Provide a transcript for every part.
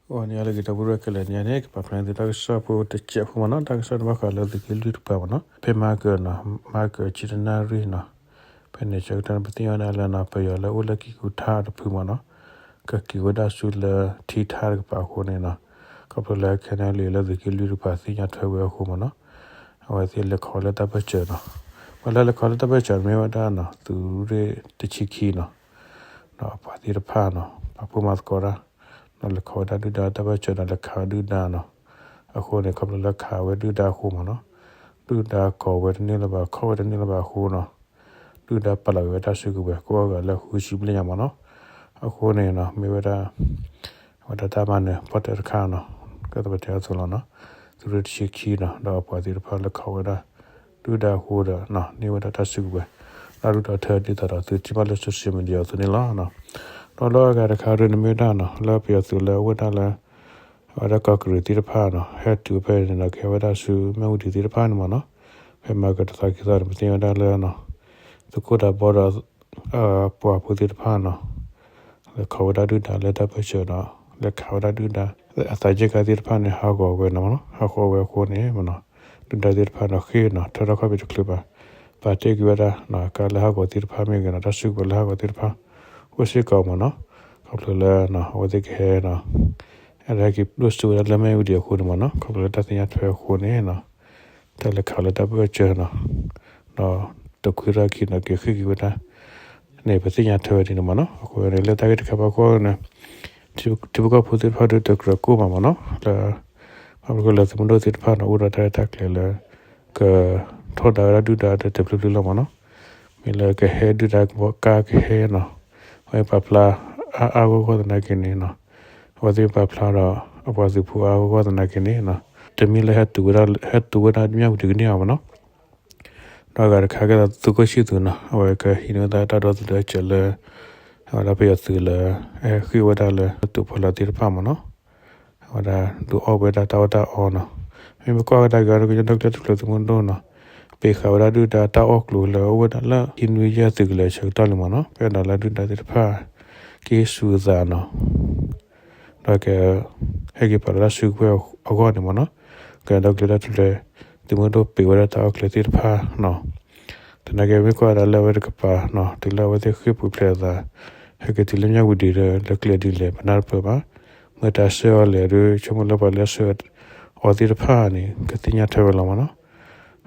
အိၣ်န့ၣ်လၢဂ့ၤ ဒီပုၢ်ဝဲၢ်ခဲလၢာ် န့ၣ် ကပာ်ဖျါန့ၢ်သုတၢ်ကစီၣ်ဖိတစဲးဖိမ့ၢ်နီၤ, တၢ်ကစီၣ်န့ၣ်ဘၣ်ဃးလၢသုးက့လွံၢ်တကပၤမ့ၢ်နီၤ, ဖဲမဟါကၢၤနီၤ, မဟါကၢၤဆံတနၣ်ရံၣ်နီၤ, ဖဲန့ၣ်ဆၢကတီၢ်န့ၣ် ပသ့ၣ်ညါဝဲဒၣ်လၢနီၤ ပယီၤလၢအိၣ်လၢကံၢ်ကူထါတဖုမ့ၢ်နီၤ, ကက့ၤဝဲဒၣ်ဆူလၢထံထါတကပၤအဃိန့ၣ်နီၤ, ခီဖျိလၢ ခဲနလံ လၢသုးက့လွံၢ်တကပၤသ့ၣ်ညါထွဲဝဲအဃိမ့ၢ်နီၤ, အဝဲသ့ၣ်လဲၤခီလၢတၢ်ပၢၢ်စၢၤနီၤ, ပှၤလၢလဲၤခီလၢတၢ်ပၢၢ်စၢၤမ့ၢ်ဝဲဒၣ်နီၤ သုးရ့ၣ်တဆံခံနီၤ, ဒီးအပှၤသ့ၣ်တဖၣ်နီၤ ပာ်ဖှိၣ်မၤသကိးတၢ်, ဒီးလဲၤခီဝဲဒၣ်ဒုၣ်ဒါလၢတၢ်ပၢၢ်စၢၤဒီးလဲၤခးဝဲဒုၣ်ဒါနီၤ, အဃိန့ၣ် ခီဖျိလၢခးဝဲဒုၣ်ဒါအဃိမ့ၢ်နီၤ, ဒုၣ်ဒါကိးဝဲတန့ၢ်လၢၤဘၣ် ခီၣ်ဝဲတန့ၢ်လၢၤဘၣ်အဃိနီၤ, ဒုၣ်ဒါပာ်လီၤက့ၤဝဲတၢ်စုကဝဲၤ ကိးဂၤလၢဃုဆံဘျဲၣ်ညါမ့ၢ်နီၤ, အဃိန့ၣ်နီၤ မ့ၢ်ဝဲဒၣ် အဝဲဒၣ်တၢ်မၤနၢၤပီၣ်တၢၢ်တခါနီၤ, ကဲသပတဲအသိးလီၤနီၤ, သုးရ့ၣ်တဆံခံနီၤ ဒီးအပှၤသ့ၣ်တဖၣ်လၢခီဝဲဒၣ် ဒုၣ်ဒါအဃိဒီး န့ၢ်ဝဲဒၣ်တၢ်စုကဝဲၤ ဒီးဒုၣ်ဒါထၢဒ်သိးဒီးသုထံၣ်ဘၣ်လၢ social media အသိးန့ၣ်လီၤ. ဒီးလၢအဂၤတခါဒ်န့ၣ်မ့ၢ်ဝဲဒၣ်နီၤ လၢပယီၤသုးလၢအအိၣ်ဝဲဒၣ်လၢ အဝဲဒၣ်ကီၢ်ကရံၣ်သ့ၣ်တဖၣ်နီၤ ဟဲတုၤဖဲန့ၣ်ဒီး ကဟဲဝဲဒၣ်ဆူမၠၣ်ဝတံၤသ့ၣ်တဖၣ်န့ၣ်မ့ၢ်နီၤ, ဖဲမၤကတသီခံသီန့ၣ် ပသ့ၣ်ညါဝဲဒၣ်လၢ သုးခိၣ်ဒးဘီဒီး ပှၤဖိသ့ၣ်တဖၣ်နီၤ လဲၤခီဝဲဒၣ်ဒုၣ်ဒါလၢတၢ်ပၢၢ်ဆၢဒီး လဲၤခးဝဲဒၣ်ဒုၣ်ဒါ အသးယဲၢ်ကါသ့ၣ်တဖၣ်န့ၣ် ဟးဂီၤဝဲနီၤမ့ၢ်နီၤ, ဟးဂီၤဝဲအဃိန့ၣ်မ့ၢ်နီၤ, ဒုၣ်ဒါသ့ၣ်တဖၣ်နီၤ ဃ့ၢ်နီၤ ထၢထီၣ်ခီၣ်ဖံးတချုးဘၣ်, ပာ်တ့ၢ်ကွံာ်ဝဲဒၣ် ကါလၢဟးဂီၤသ့ၣ်တဖၣ်မ့ၢ်ဂ့ၤနီၤ တၢ်စုကဝဲၤလၢဟးဂီၤသ့ၣ်တဖၣ် အိၣ်စ့ၢ်ကီးမ့ၢ်နီၤ, ခီဖျိလၢ အဝဲသ့ၣ်ကဟဲနီၤ အဲၣ်ဒိးဟဲက့ၤဒိၣ်စိဝဲဒၣ်လၢမၠၣ်ဝတံၤအဃိန့ၣ်မ့ၢ်နီၤ, ခီဖျိလၢတၢ်သ့ၣ်ညါထွဲအဃိန့ၣ်နီၤ တၢ်လဲၤခးလၢတၢ်ပၢၢ်ဆၢနီၤ, ဒီးတခွံရၢ်ခံနီၤ က့ၤဃ့ၢ်က့ၤဝဲဒၣ် န့ၣ် ပသ့ၣ်ညါထွဲဝဲဒ်န့ၣ်မ့ၢ်နီၤ, အဃိန့ၣ် လၢတၢ်ဂ့ၢ်တခါဘၣ်ဃိန့ၣ် ထံဖိကီၢ်ဖိသ့ၣ်တဖၣ်ဒုးတကြၢးကိၢ်မးမ့ၢ်နီၤ, လၢ ဘၣ်မနုၤဃိလၢသုးမုၢ်ဒိၣ်သ့ၣ်တဖၣ်နီၤ အိၣ်ဒီးတၢ်ရဲၣ်တၢ်ကျဲၤလၢ က ထီဒါဝဲဒၣ်ဒုၣ်ဒါဒီးတဖျၢၣ်ဖျၢၣ်လီၤမ့ၢ်နီၤ, မ့ၢ်လၢကဟဲဒုၣ်ဒါကါကဟဲနီၤ, အဝဲပာ်ဖျါအါအါဂီၢ်ဂီၢ်သနာ်က့န့ၣ်နီၤ, အဝဲသ့ၣ်ပာ်ဖျါဒီး အပှၤသုးဖိအါအါဂီၢ်ဂီၢ်သနာ်က့န့ၣ်နီၤ, တမ့ၢ်လၢဟဲတုၤဝဲဒၣ် ဟဲတုၤဝဲဒၣ်မၠၣ်ဝတံၤကန့ၢ်အီၤမ့ၢ်နီၤ, ဒီးအဂၤတခါကဲသိးသုးခိၣ်ဆံၣ်သူးနီၤ အဝဲကဟံးန့ၢ်ဝဲဒၣ်တၢ်ဒီသဒၢစၢၤလၢ အဝဲဒၣ်ပယီၤသုးလၢ ဟဲဃ့ၢ်ဝဲဒၣ်လၢ သုးဖိလီၤသ့ၣ်တဖၣ်မ့ၢ်နီၤ, အဝဲဒၣ်ဒုးအီၣ်ဝဲဒၣ်တၢ်အီၣ်တၢ်အီနီၤ, မ့ၢ်ပကွၢ်ဝဲဒၣ်က့ၤဒီး ကညီဒီကလုာ်တၢ်ထူၣ်ဖျဲးသုးမုၢ်ဒိၣ်နီၤ, ပ့ၤဃာ်ဝဲဒၣ်ဒုၣ်ဒါတၢ်အီၣ်ကျိၤလၢအအိၣ်ဝဲဒၣ်လၢ ဟံးနွံယဲၢ်သုးကလၢၤဆၢကတီၢ်လံမ့ၢ်နီၤ, ပအဲၣ်ဒိးလၢဒုၣ်ဒါသ့ၣ်တဖၣ် ကဟ့ၣ်ဆူအသးနီၤ ဒီးက ဟဲက့ၤပာ်လီၤတၢ်စုကဝဲၤအဂီၢ်န့ၣ်မ့ၢ်နီၤ, ကညီဒီကလုာ်တၢ်ထူၣ်ဖျဲးသုးမုၢ်ဒိၣ်ပ့ၤဝဲဒၣ်တၢ်အီၣ်ကျိၤသ့ၣ်တဖၣ်နီၤ, သနာ်က့မ့ၢ်ကွၢ်ဝဲဒၣ်လၢအဝဲတကပၤနီၤ တုၤလၢအဝဲသ့ၣ်ဃ့ၢ်ပူၤဖျဲးအသး ဟဲက့ၤတုၤလၢမၠၣ်ဝတံၤဒီး လၢကျဲဒ်လဲၣ် ပနၢ်တပၢၢ်ဘၣ်, မ့ၢ်တၢ်ဆှၢအီၤလဲၣ်ဒီး ဆိကမိၣ်လၢပှၤလၢဆှၢအီၤသ့ၣ်တဖၣ်န့ၣ် ကသ့ၣ်ညါထွဲဝဲလီၤမ့ၢ်နီၤ,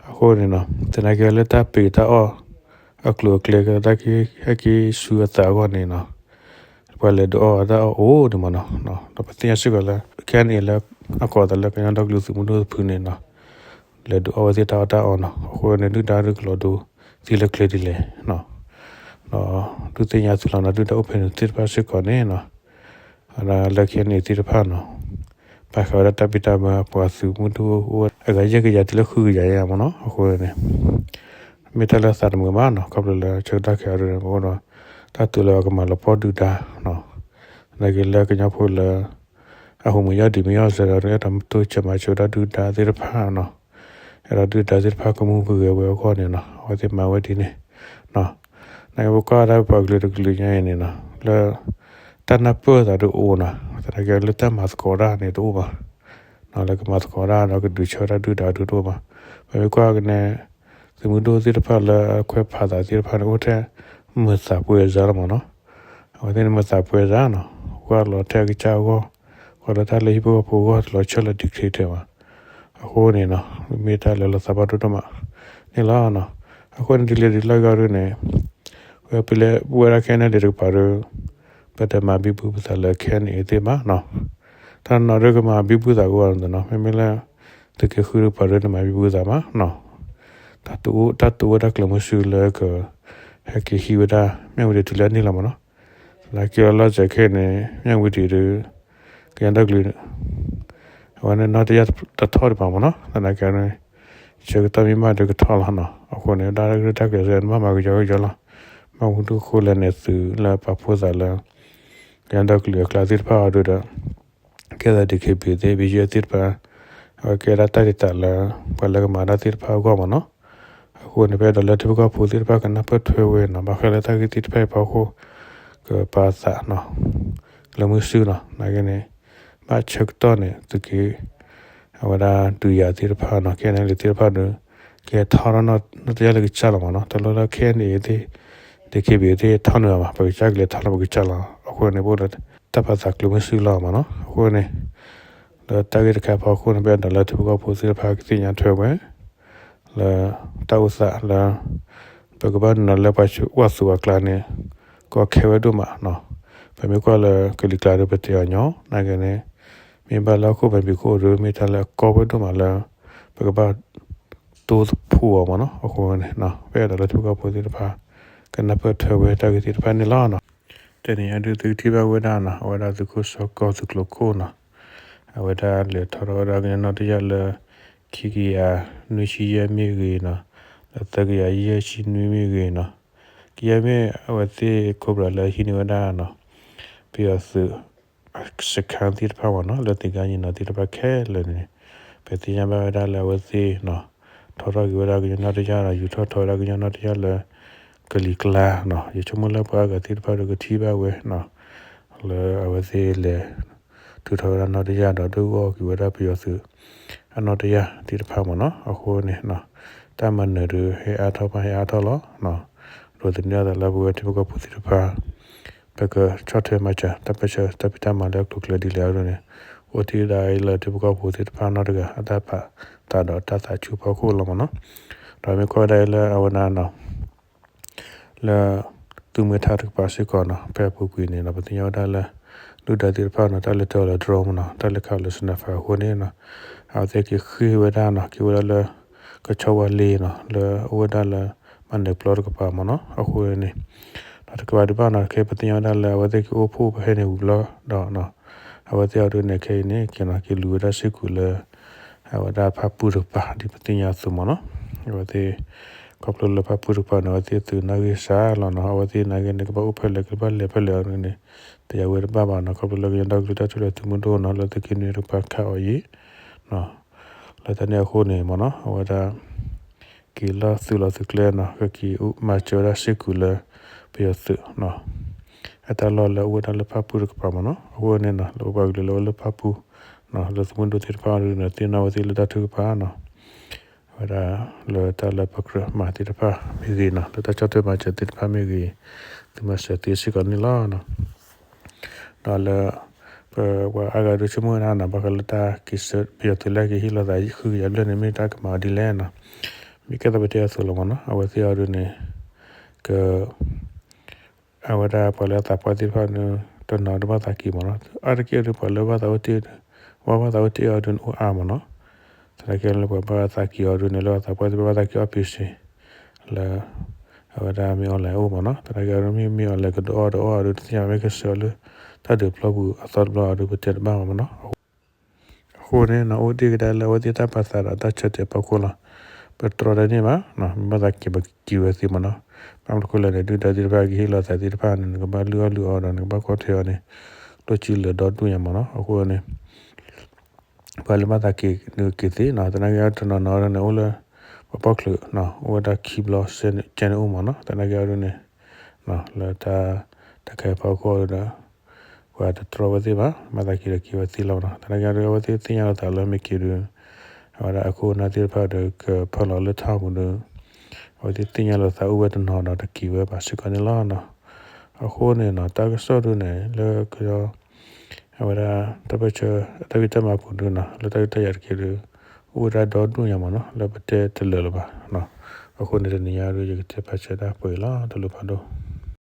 အဃိန့ၣ်နီၤ သနာ်က့လၢတၢ်ပ့ၤတၢ်အီၣ် အကျိၤအကျဲကတၢၢ် ဟဲက့ၤဆူအသးအဂီၢ်န့ၣ်နီၤ, ပှၤလဲၤဒုးအီၣ်တၢ်အီၣ်အိၣ်န့ၣ်မ့ၢ်နီၤ, ဒီးပသ့ၣ်ညါစ့ၢ်ကီးလၢ ခဲအံၤန့ၣ်လၢ အကိးသးလၢကညီဒီကလုာ်သုးမုၢ်ဒိၣ်တဖုန့ၣ်နီၤ, လဲၤဒုးအီၣ်ဝဲသ့ၣ်တၢ်အီၣ်တၢ်အီနီၤ, အဃိန့ၣ် ဒုၣ်ဒါဒုးကလီၤဒိသ့လၢကျဲဒ်လဲၣ်နီၤ, ဒီးဒုးသ့ၣ်ညါသုလီၤနီၤ ဒုၣ်ဒါအိၣ်ဖဲန့ၣ်သ့ၣ်တဖၣ်စ့ၢ်ကီးန့ၣ်နီၤ လၢခဲအံၤန့ၣ်သ့ၣ်တဖၣ်နီၤ, ပာ်ဃာ်ဝဲဒၣ်တၢ်ဘံၣ်တၢ်ဘၢပှၤသုးမုၢ်ဒိၣ်အိၣ်ဝဲ အဂၤယဲၢ်ကယၤတုၤလၢဃုကယၤယဲၢ်မ့ၢ်နီၤ, အဃိန့ၣ် မ့ၢ်တၢ်လၢသးတမုာ်ဘၣ်နီၤ, ခီဖျိလၢဆၢကတီၢ်ခဲအံၤဒ်န့ၣ် ပအိၣ်ဒီး တၢ်တိာ်လၢအကမၤလီၤပှီၢ်ဒုၣ်ဒါနီၤ, သနာ်က့လၢကညီဖိလၢ အဟူးမုာ်ယီၢ်ဒံးမ့ၢ်ယီၢ်စဲးဒီး အဲၣ်ဒိးတိစၢၤမၤစၢၤဝဲဒၣ်ဒုၣ်ဒါသ့ၣ်တဖၣ်နီၤ, အဲၣ်ဒိးဒုၣ်ဒါသ့ၣ်တဖၣ်ကမူကဂဲၤဝဲအဂီၢ်န့ၣ်နီၤ, အဝဲသ့ၣ်မၤဝဲဒ်န့ၣ်နီၤ, သနာ်က့ပကွၢ်ဝဲဒၣ်ပပှၤကလုာ်တကလုာ်ညါအံၤန့ၣ်နီၤ, လၢ တၢ်နၢ်ပၢၢ်သးဒုးအိၣ်နီၤ, သနာ်က့လၢတၢ်မၤသကိးတၢ်န့ၣ်တအိၣ်ဘၣ်, လၢကမၤသကိးတၢ်ဒီးကဒုးဆၢဝဲဒၣ်ဒုၣ်ဒါဒုးတအိၣ်ဘၣ်, ပမ့ၢ်ကွၢ်ကန့ၣ် သုးမုၢ်ဒိၣ်သ့ၣ်တဖၣ်လၢအခွဲးဖးသးသ့ၣ်တဖၣ်န့ၣ် အိၣ်ထဲမုာ်သးပှဲၤစှၤလီၤမ့ၢ်နီၤ, အဝဲသ့ၣ်န့ၣ်မုာ်သးပှဲၤစှၤနီၤ, ကွၢ်လီၤထဲအကစၢ်အဂီၢ်, ကွၢ်လီၤတၢ်လၢဟံၣ်ဖိဃီဖိအဂီၢ် တလီၤဆီလၢ dictator ဘၣ်, အဃိန့ၣ်နီၤ မ့ၢ်တၢ်လၢလီၤသးဘၣ်ဒိၣ်ဒိၣ်မးန့ၣ်လီၤနီၤ, အဃိန့ၣ်ဒ်လဲၣ်ဒ်လဲၣ်ဂ့ၤဒ်န့ၣ် ဝဲပလဲၤဝဲဒၣ်ခဲအံၤန့ၣ်တကပၤဒီး ပတမၤဘံဘူပသးလၢခဲအံၤန့ၣ်သ့ၣ်မးနီၤ, တၢ်နီၤဒုးကမၤဘံဘူသးကအိၣ်နီၤ, မ့မ့ၢ်လၢ သုးက့ဃုတကပၤဒီးတမၤဘံဘူသးမးနီၤ, တၢ်တိာ်အိၣ်တၢ်တိာ်အိၣ်ဝဲဒၣ်ကျဲၤမုၢ်ဆူလၢက ဟဲက့ၤဟံးဝဲဒၣ် မၠၣ်ဝတံၤတုၤလၢအန့ၣ်လီၤမ့ၢ်နီၤ, သနာ်က့လီၤစဲးခဲအံၤန့ၣ် မၠၣ်ဝတံၤဒီး ကညီဒီကလုာ် အဝဲန့ၣ်နီၢ်တယၢ်တထီၣ်ဒံးဘၣ်မ့ၢ်နီၤ, သနာ်က့န့ၣ် ဆၢကတီၢ်မ့ၢ်မးဒီးကထီၣ်လီၤနီၤ, အဃိန့ၣ် ဒၣ်တၢ်ကရၢတၢ်ကျဲၤစ့ၢ်န့ၣ် ဘၣ်မၤကယီကယီလီၤ, ဘၣ်မနုၤဃိလဲၣ်န့ၣ် သုးလၢပာ်ဖှိၣ်သးလၢ ကညီဒီကလုာ်အကျါသ့ၣ်တဖၣ်အီၤဒုးဒီး ကဲသး DKBA သ့ၣ် BGF သ့ၣ်တဖၣ် အဝဲကဲဒၣ်တၢ်ဒုးသးလၢ ပှၤလၢကမၤတၢ်သ့ၣ်တဖၣ်အဂီၢ်မ့ၢ်နီၤ, အဃိန့ၣ် ပအဲၣ်ဒိးလၢထံဖိကီၢ်ဖိသ့ၣ်တဖၣ်ကနၢ်ပၢၢ်ထွဲဝဲနီၤ, ဘၣ်ဃးလၢတၢ်ဂ့ၢ်သ့ၣ်တဖၣ်အံၤဖီခိၣ် ကပာ်သးနီၤ လၢမုၢ်ဆူၣ်နီၤ, နာ်က့န့ၣ် ဘၣ်ဆၢကတီၢ်န့ၣ် သုးက့ အဝဲဒၣ်ဒုးယၤသ့ၣ်တဖၣ်နီၤ ခဲန့ၣ်လံၤသ့ၣ်တဖၣ်ဒီး ကဟဲထီထီၣ်နီၢ်တယၢ်လၢကစၢ်လီၤမ့ၢ်နီၤ တလိၣ်လၢ ခဲန့ၣ် သ့ၣ် ဒ့ခံဘ့ၣ်သ့ၣ်ထီၣ်န့ၢ်ဘၣ် ပကစၢ်ကလဲၤထီၣ်လၢပကစၢ်လီၤ အဃိန့ၣ် ပအိၣ်လၢတၢ်ပာ်သးကျိမုၢ်စုလီၤမ့ၢ်နီၤ အဃိန့ၣ် လၢတၢ်ဂ့ၢ်တခါအဖီခိၣ်န့ၣ် ပအဲၣ်ဒိးလၢထံဖိကီၢ်ဖိသ့ၣ်တဖၣ်ကသ့ၣ်ညါထွဲဝဲ လၢတၢ်အိၣ်သးလၢ ပကဘၣ်နုာ်လီၤလၢပှၤဝၣ်သူးဝၣ်ကျါန့ၣ် ကီခဲဝဲဒိၣ်မးနီၤ ပမ့ၢ်ကွၢ်လၢကလံၤကျါဒီးပတဲအီၤညီ နာ်က့န့ၣ် မ့ၢ်ဘၣ်လၢဟီၣ်ခိၣ်ပၤဘံးခိၣ်ဒီး မ့ၢ်တၢ်လၢအကီဝဲဒိၣ်မးလၢ ပကဘၣ်တိသဖှိၣ်အီၤမ့ၢ်နီၤ အဃိန့ၣ် ပအဲၣ်ဒိးလၢထံဖိကီၢ်ဖိသ့ၣ်တဖၣ် ကနၢ်ပၢၢ်ထွဲဝဲတၢ်ဂ့ၢ်သ့ၣ်တဖၣ်န့ၣ်လီၤနီၤ တနံၤအံၤဒုးသုကထံၣ်ဘၣ်ဝဲဒၣ်နီၤ အဝဲဒၣ်သုးခိၣ်စီၤကီၢ်သုးကျိၤခိၣ်နီၤ အဝဲဒၣ်လဲၤထီထီၣ်ဝဲဒၣ်ကညီနီၢ်တယၢ်လၢ ခံကယၤနွံဆံယဲၢ်မ့ၢ်ဂ့ၤနီၤ လၢသၢကယၤယဲၢ်ဆံနွံမ့ၢ်ဂ့ၤနီၤ ကယဲၢ်မ့ၢ်အဝဲသ့ၣ် Cobra လၢဟံးန့ၢ်ဝဲဒၣ်နီၤ ပယီၤသုး စခန်းသ့ၣ်တဖၣ်မ့ၢ်နီၤ လၢသ့ၣ်ကါညီနီၤသ့ၣ်တဖၣ်ခဲလၢာ်န့ၣ် ပသ့ၣ်ညါဘၣ်ဝဲဒၣ်လၢအဝဲသ့ၣ်နီၤ ထီထီၣ်က့ၤဝဲဒၣ်ကညီနီၢ်တယၢ်ဒီး ယူၤထီၣ်ထီဝဲဒၣ်ကညီနီၢ်တယၢ်လၢ ကလံၤကျါနီၤ ယဆိကမိၣ်လၢပှၤအါဂၤသ့ၣ်တဖၣ်ဒီးကထံၣ်ဘၣ်ဝဲနီၤ လၢအဝဲသ့ၣ်လဲၤ ထုးထီၣ်ဝဲဒၣ်နီၢ်တယၢ်ဒီး ဒုးဂီၢ်က့ၤဝဲဒၣ်ပယီၤသုး အနီၢ်တယၢ်သ့ၣ်တဖၣ်မ့ၢ်နီၤ အဃိန့ၣ် တၢ်မၤနၢၤဒီး ဟဲအါထီၣ်မးဟဲအါထီၣ်လီၤ ဒီးသန့ၤအသးလၢပဝဲထံဖိကီၢ်ဖိသ့ၣ်တဖၣ် ပကဆီၣ်ထွဲမၤစၢၤ တၢ်ပၢၢ်ဆၢ တၢ်ဖံးတၢ်မၤလၢအကျိၤကျဲဒ်လဲၣ်အံၤဒ်န့ၣ် အိၣ်တ့ၢ်ဒၣ်အံၤလၢထံဖိကီၢ်ဖိသ့ၣ်တဖၣ်နီတဂၤ အတၢ်ပာ်သးဒီးတၢ်သးဆူဖီခိၣ်လီၤမ့ၢ်နီၤ ဒီးမ့ၢ်ကွၢ်ဝဲဒၣ်အံၤလၢအဝဲဒၣ်နီၤ လၢ သုးမုၢ်ထါတကပၤစ့ၢ်ကီးနီၤ ဖဲအပူၤကွံာ်န့ၣ်နီၤ ပသ့ၣ်ညါဝဲဒၣ်လၢ ဒုၣ်ဒါသ့ၣ်တဖၣ်နီၤ တၢ်လဲၤတၢ်လီၤ drone မ့ၢ်နီၤ တၢ်လဲၤခးလီၤ sniper အဃိန့ၣ်နီၤ အဝဲသ့ၣ်က့ၤဃ့ၢ်ဝဲဒၣ်နီၤ က့ၤဝဲဒၣ်လၢ ကဆီဝါလ့နီၤ လၢအအိၣ်ဝဲဒၣ်လၢ မၤနၢၤပျီတကပၤမ့ၢ်နီၤ အဃိန့ၣ် ဒီးတကပၤဒံးဘၣ်နီၤ ခဲပသ့ၣ်ညါဝဲဒၣ်လၢ အဝဲသ့ၣ်က့ၤအိၣ်ဖှိၣ်ဖဲန့ၣ်ဝံၤဘျီဒီးနီၤ အဝဲသ့ၣ်အီၤဒုးန့ၣ် ခဲအံၤန့ၣ် က့ၤနီၤ က့ၤလူၤဝဲဒၣ်စ့ၢ်ကီးလၢ အဝဲဒၣ်ဖၣ်ပူၣ်တကပၤ ဒ်ပသ့ၣ်ညါအသိးမ့ၢ်နီၤ အဝဲသ့ၣ် ခီဖျိလၢဖၣ်ပူၣ်တကပၤန့ၣ် အဝဲသ့ၣ်သုးနၢ်ဂ့ၢ်စှၤလီၤနီၤ အဝဲသ့ၣ်နာ်က့န့ၣ် ကဘၣ်အိၣ်ဖဲလဲၣ် ကဘၣ်လဲၤဖဲလဲၣ်အီၤဒုးန့ၣ် တယၤဝဲတဘၣ်ဘၣ်နီၤ ခီဖျိလၢကညီဒီကလုာ်တၢ်ထူၣ်ဖျဲးသုးမုၢ်ဒိၣ်နီၤ လၢသုးက့နွံတကပၤခးအီၤအံၤ လၢတၢ်န့ၣ်အဃိန့ၣ်မ့ၢ်နီၤ အဝဲဒၣ် က့ၤလီၤသုးလီၤသုးကျဲနီၤ ကက့ၤမၤစၢၤဝဲဒၣ်စ့ၢ်ကီးလၢ ပယီၤသုးနီၤ အတၢ်လီၢ်လၢအအိၣ်ဝဲဒၣ်လၢဖၣ်ပူၣ်တကပၤမ့ၢ်နီၤ အဃိန့ၣ်နီၤ လၢပပှၤကလုာ်လၢအအိၣ်လၢဖၣ်ပူၣ်နီၤ လၢသုးမုၢ်ဒိၣ်သ့ၣ်တဖၣ်အီၤဒုးန့ၣ် သ့ၣ်နီၣ်ဝဲသ့ၣ်လၢတၢ်ထုကဖၣ်နီၤ အဝဲဒၣ်လၢတၢ်လၢပကြၢးမၤသ့ၣ်တဖၣ်မ့ၢ်ဂ့ၤနီၤ လၢတၢ်ဆီၣ်ထွဲမၤစၢၤသ့ၣ်တဖၣ်မ့ၢ်ဂ့ၤ သုမၤစၢၤသ့စ့ၢ်ကီးန့ၣ်လီၤ. ဒီးလၢ ပပှၤအါဂၤဒုးဆိကမိၣ်ဝဲဒၣ်နီၤ ဘၣ်ဃးလၢတၢ်က့ၤဆှၢ ပယီၤသုးလၢကဟ့ၣ်လီၤသးဃုကယၤဘျဲၣ်န့ၣ် မ့ၢ်တၢ်ကမၤအီၤဒ်လဲၣ်နီၤ မ့ၢ်ကဲသးပတဲအသိးလီၤမ့ၢ်နီၤ အဝဲသ့ၣ်အီၤဒုးန့ၣ် က အဝဲဒၣ်ပှၤလၢအသးပှၢ်သ့ၣ်တဖၣ်န့ၣ် တနီၤဒုးဘၣ်သးက့ၤမ့ၢ်နီၤ အါတက့ၢ်အီၤဒုး ပှၤလၢဘၣ်သးအိၣ်တ့ၢ် ဝဲဘၣ်သးအိၣ်တ့ၢ်အီၤဒုးန့ၣ် အိၣ်အါမ့ၢ်နီၤ သနာ်က့လၢပှၤဘၣ်သးက့ၤအီၤဒုးန့ၣ် လၢအသးပှၢ်သ့ၣ်တဖၣ်ဘၣ်သးက့ၤအီၤ ပ့ၤစ့ လၢ အဝဲဒၣ်မ့ၢ် online အိၣ်မ့ၢ်နီၤ သနာ်က့အီၤဒုးမ့ၢ်မ့ၢ် online ကဒုးအီၣ်ဒုးအီၣ်အီၤဒုး တသ့ၣ်ညါမ့ၢ်ကစၢ်လၢ တၢ်ဒုးပျီပူၤအသီတဘျီအီၤဒုး ပတဲတဘၣ်မ့ၢ်နီၤ အဃိန့ၣ်နီၤ အိၣ်တ့ၢ်ကဒါလၢအဝဲသ့ၣ်တၢ်ပာ်သးဒီးတၢ်ဆၢတဲာ်ဖီခိၣ်လီၤ. ပတြီတၢ်န့ၢ်ဘၣ် မ့ၢ်ဘၣ်သးက့ၤပက့ၤဝဲသ့မ့ၢ်နီၤ ဘၣ်မနုၤအဃိလဲၣ်န့ၣ် ဒုၣ်ဒါသ့ၣ်တဖၣ်ကဟ့ၣ်လီၤသးသ့ၣ်တဖၣ်န့ၣ် နကဘၣ်လုၢ်အီၣ်လုၢ်အီဒီး နကဘၣ်ကွၢ်ထွဲအီၤန့ၣ် ကျိၣ်စ့လၢာ်ဒီဒူၣ်ညါမ့ၢ်နီၤ အဃိန့ၣ် ပှၤလၢဘၣ်သးက့ၤဒုးက့ၤသ့နီၤ သနာ်က့အီၤဒုးတနီၤနီၤန့ၣ် အိၣ်လၢ ပှၤပီၣ်ချုး အိၣ်ဝဲဒၣ်ခံဘျီစဲန့ၣ်အိၣ်မ့ၢ်နီၤ သနာ်က့အီၤဒုးန့ၣ် လၢတၢ် တၢ်ခဲအံၤဖီခိၣ်ဒီး ပှၤတတြီဝဲသ့ၣ်ဘၣ် ဘၣ်သးက့ၤဒီးက့ၤဝဲသ့လီၤမ့ၢ်နီၤ သနာ်က့အီၤဒုး အဝဲသ့ၣ်သ့ၣ်ညါလီၤသးလၢမ့ၢ်က့ၤဒုး အဝဲဒၣ်အခိၣ်အနၢ်သ့ၣ်တဖၣ်ဒီး ကဖၢလီၤလၢထးပူၤဒီး အဝဲသ့ၣ်သ့ၣ်ညါလီၤသးအိၣ်ဝဲတနီၤဒီးတက့ၤဝဲဘၣ်စ့ၢ်ကီးန့ၣ်လီၤ. အဃိန့ၣ်နီၤ တၢ်ကစီၣ်ဒုးန့ၣ် လၢက အဝဲဒၣ် တၢ်ပၢၢ်ဆၢ တၢ်ဖံးတၢ်မၤပူၤဒုးနီၤ လၢတၢ်ဒုးတၢ်ယၤတက့ၢ်ဒုး အိၣ်ဝဲဒၣ်ဒီဒူၣ်ညါမ့ၢ်နီၤ လၢပတဲတလၢာ်လၢၤဘၣ်. အဃိန့ၣ်တနံၤညါဒုး ယကတဲဖးဆၢဒၣ်ပှဲၤအံၤလီၤ တလိၣ်ဖးဒိၣ်